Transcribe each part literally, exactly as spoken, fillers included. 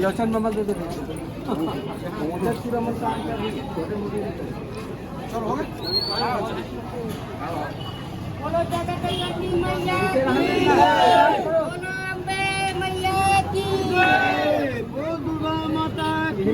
दर्शन में मत दे दे। बोलो जगदम्बे मैया की, बोलो अम्बे मैया की। बोल दुर्गा माता की।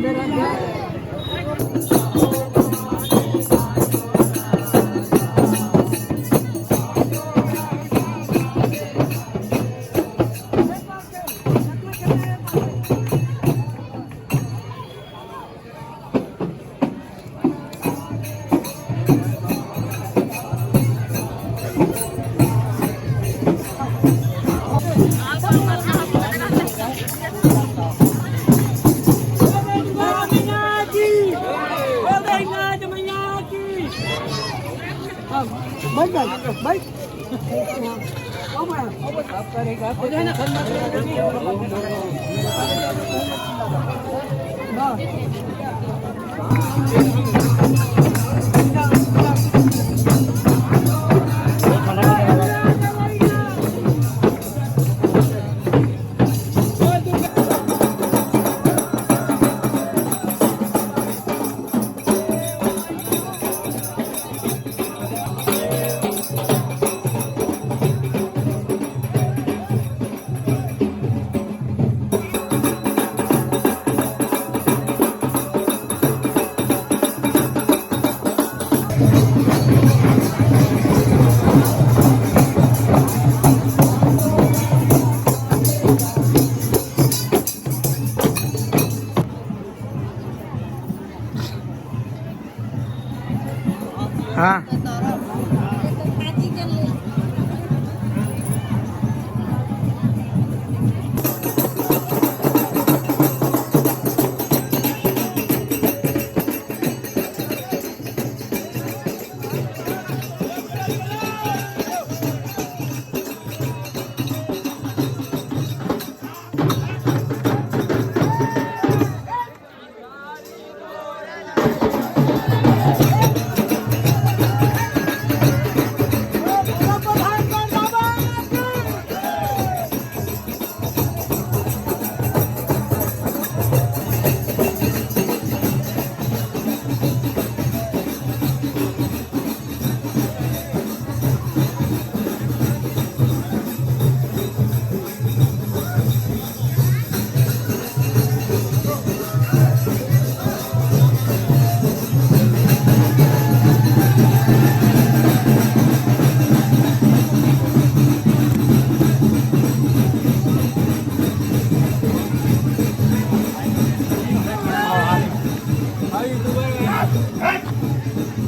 हाँ।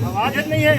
आवाज नहीं है।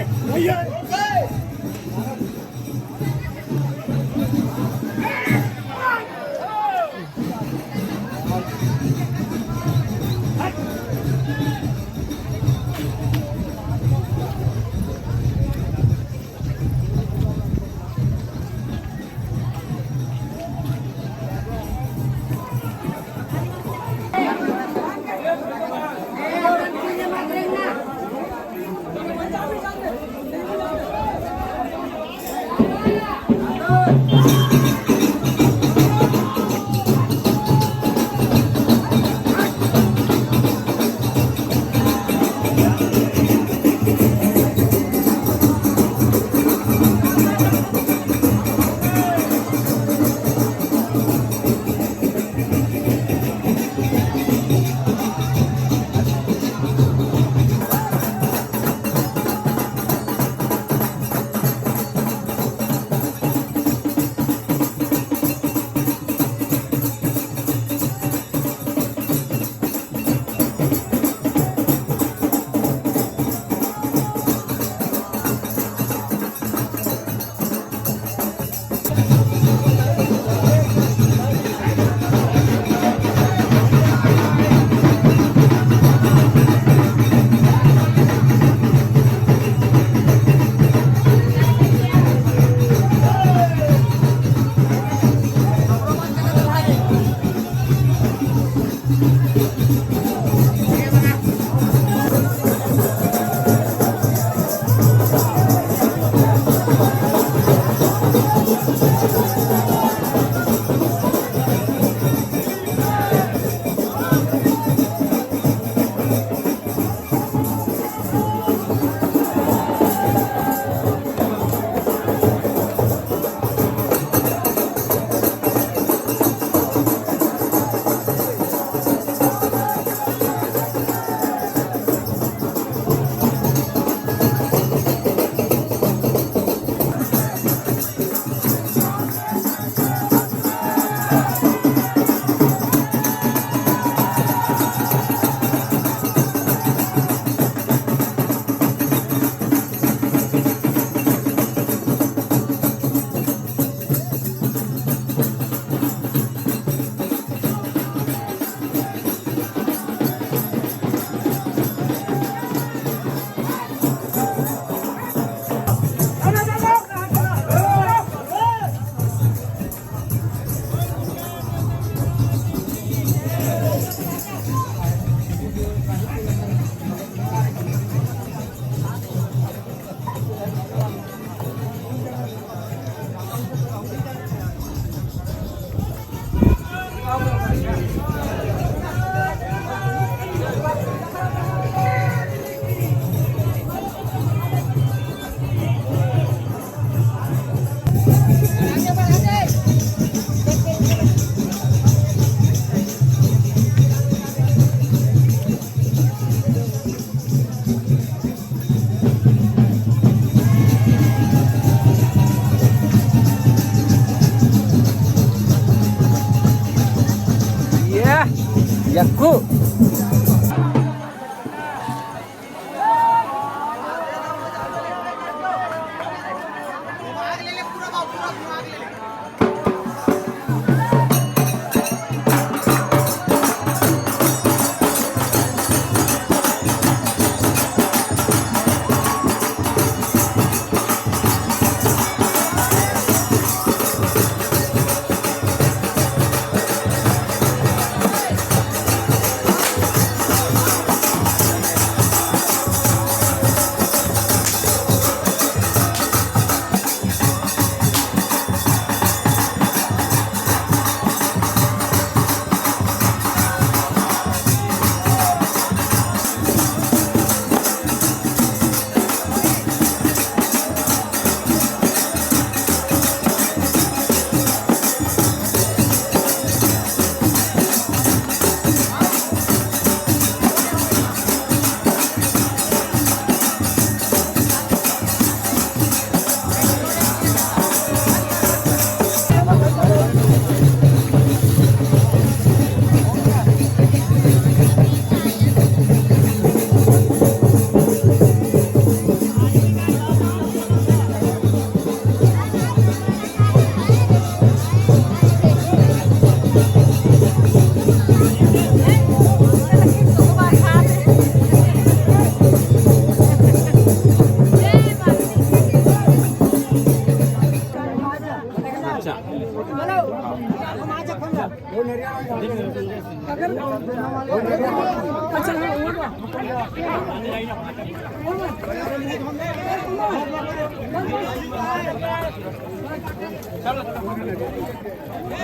यक्कू।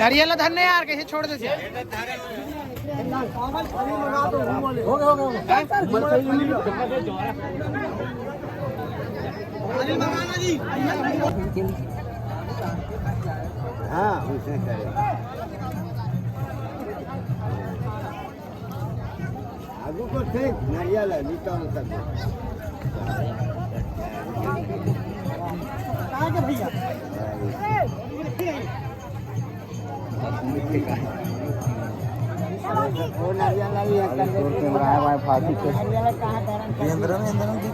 नरियल ला धरने यार, कैसे छोड़ देते हैं? हाँ, उसे करे। आगू को फेंक, नरियल है, निकाल कर दे। कहाँ के भैया? वो नरियल वाली है, कर दे। नरियल कहाँ धरम कर दे?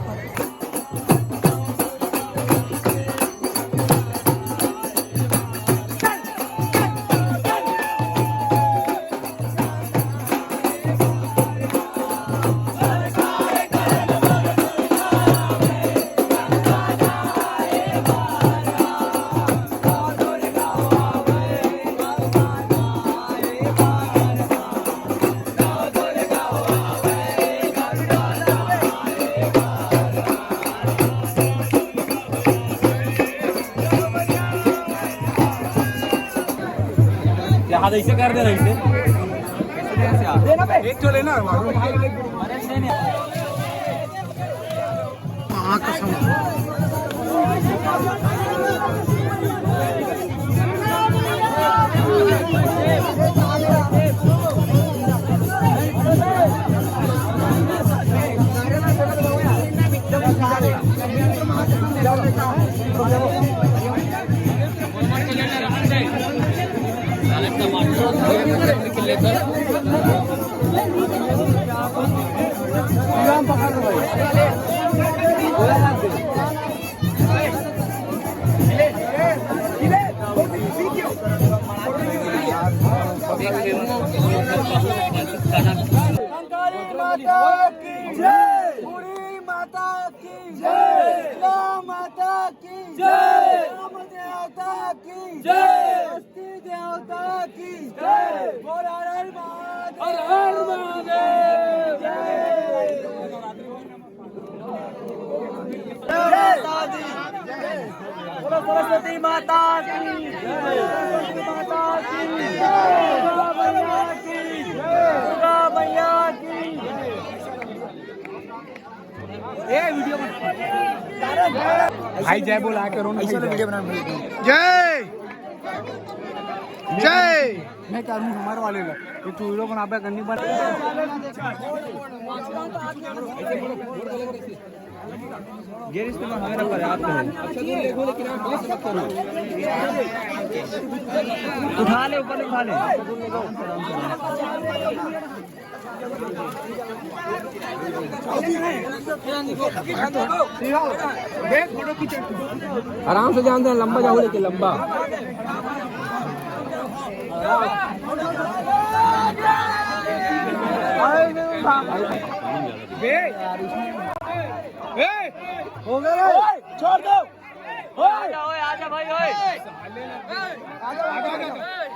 जहाज ऐसे कर देना, ऐसे। एक ठो लेना। हाँ, कसम। कंकाली माता की जय। बूढ़ी माता की जय। दुर्गा माता की जय। राम देवता की जय। शक्ति देवता की जय। बोल हर हर महादेव। हर हर महादेव। जय। बोलो सरस्वती माता की, सरस्वती माता की, दुर्गा मैया की, दुर्गा मैया की। ए, वीडियो बना। भाई जय बोला के रोन ऐसे भाई वीडियो बना। जय। जय। मैं क्या रूम हमारे वाले ला, ये तू हीरो बनाबे करनी बन। गिर इस तरह हमारा पर्याप्त है। उठा ले, ऊपर उठा ले। आराम से जान दे, लंबा जाओ लेके लंबा। हो गया रे। छोड़ दो। ओए, आजा, ओए, आजा भाई, ओए।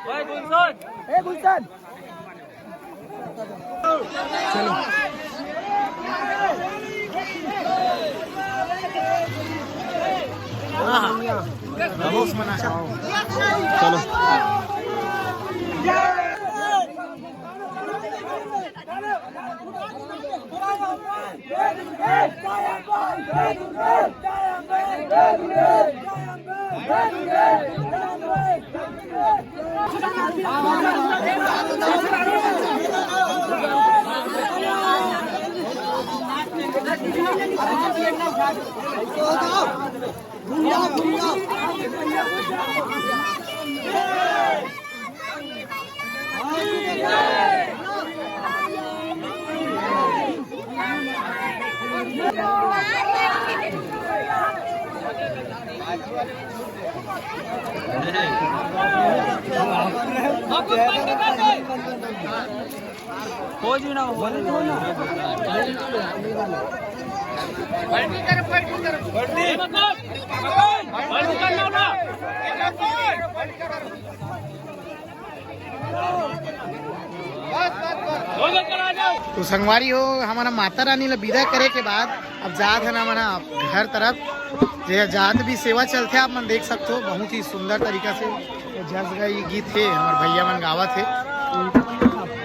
ओए, गुलशन। ए, गुलशन। चलो। चलो। हो जी ना, हो जी ना। तो संगवारी हो, हमन माता रानी ला विदा करे के बाद अब जात हन हमन घर तरफ। जे जात भी सेवा चलथे, आप मन देख सकथो, बहुत ही सुंदर तरीका से जस गा ये गीत हे, हमर भैया मन गावत हे।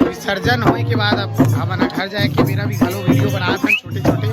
विसर्जन होए के बाद अब हमन घर जाए के बेरा भी घलो वीडियो बनात हन छोटे छोटे।